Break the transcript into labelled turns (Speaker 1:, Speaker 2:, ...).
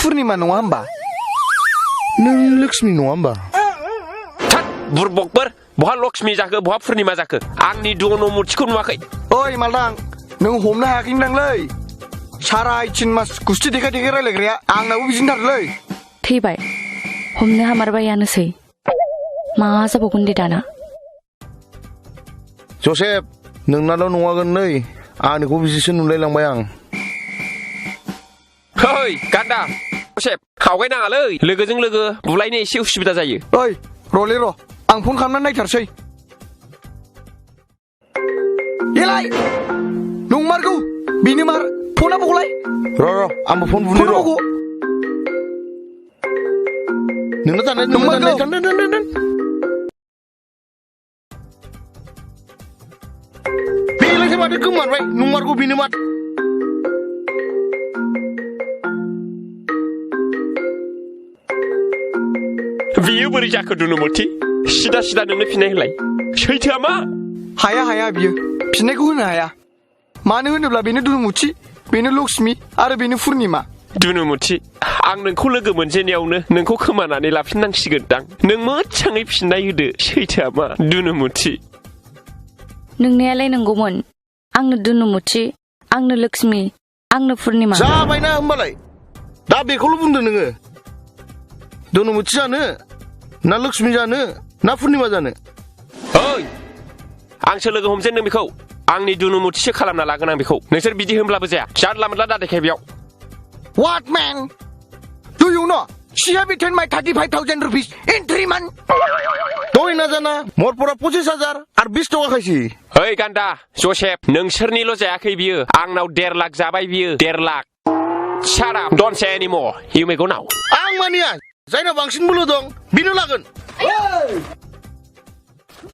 Speaker 1: पुर्णिमा नङा होमबा
Speaker 2: नों लक्ष्मी नङा होमबा
Speaker 3: थाद बुरबकफोर बहा लक्ष्मी जाखो बहा पुर्णिमा जाखो आंनि दन' मुर्तिखौ नुवाखै
Speaker 1: ओइ मालदां नों हमनो हायाखैदांलै साराय 3 मास गुस्थि देखाय देखाय रायलायग्राया आंनाबो बिदिनो थारलै
Speaker 4: थैबाय हमनो हामारबायानोसै मा जाबावगोन दे दाना
Speaker 2: जसेफ नोंनाल' नङागोन नै आंनिखौ बिदिसो नुलायलांबाय आं
Speaker 3: ओइ गान्दा जसेफ खावगाय नाङालै लोगोजों लोगो बुलायनो एसे उसुबिदा जायो
Speaker 1: ओइ र'लै र' आं फन खालामनानै नायथारसै एलाय नंमारगौ बेनो मार फना बगलाय
Speaker 2: र' आंबो फन बुनो र' नोंना दाननाय बेलायसो माथो गोमारबाय नंमारगौ बेनो माथो
Speaker 3: बियो बोरै जाखो दुनुमुथि सिदा सिदा नोंनो फिननाय होलाय सैथोआ मा
Speaker 1: हाया बियो फिननायखौ होनो हाया मानो होनोब्ला बेनो दुनुमुथि बेनो लक्ष्मी आरो बेनो पुर्णिमा
Speaker 3: दुनुमुथि आं नोंखौ लोगो मोनजेननायावनो नोंखौ खोमानानै लाफिननांसिगोनदां नों मोजाङै फिननाय होदो सैथोआ मा दुनुमुथि
Speaker 4: नोंनायालाय नंगौमोन आंनो दुनुमुथि आंनो लक्ष्मी आंनो पुर्णिमा
Speaker 2: जाबायना होमबालाय दा बेखौल' बुंदो नोङो दुनुमुथि जानो ना लक्ष्मी जानो ना पुर्णिमा जानो
Speaker 3: ओइ आंसो लोगो हमजेनदों बेखौ आंनि दुनुमुथिसो खालामना लागोन आं बेखौ नोंसोर बिदि होनब्लाबो जाया जानला मोनला दादेखाय बेयाव
Speaker 1: What man? Do you know? She have eaten my 35,000 rupees in 3 months.
Speaker 2: दय ना जाना मरपरा 25,000 आरो 20 टका खायसि
Speaker 3: ओइ गान्दा जसेफ नोंसोरनिल' जायाखै बियो आंनाव 1.5 लाख जाबाय बियो 1.5 lakh Shut up, don't say anymore. You may go now.
Speaker 2: आं मानिया जायना बांसिन बोलो दं बेनो लागोन